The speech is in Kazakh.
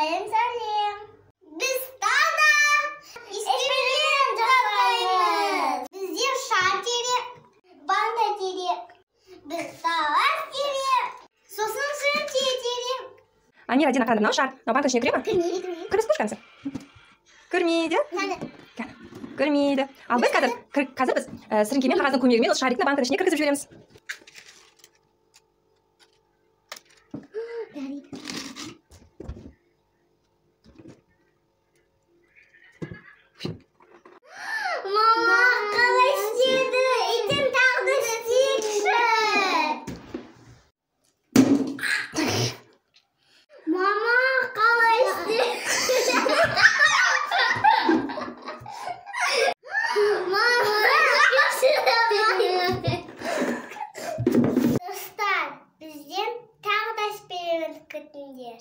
Сәлем, сәлем. Біз тағы эксперимент жасаймыз. Бізде шар керек, банка керек, біз талас керек, сосын сіріңке керек. Амира, Дина, қараңдар, мынау шар. Мынау банканың ішіне кіре ма? Кірмейді, кірмейді. Кіргізіп қойшы, кәдімгі. Кірмейді. Кәне. Кәне. Кірмейді. Ал біз қазір біз сіріңке мен қағаздың көмегімен осы шарикті банканың ішіне кіргізіп жібереміз. Мама, қалай істеді? Ертең тағы да істейікші. Мама, қалай істеді? Мама, достар, бізден тағы да эксперимент күтіңдер.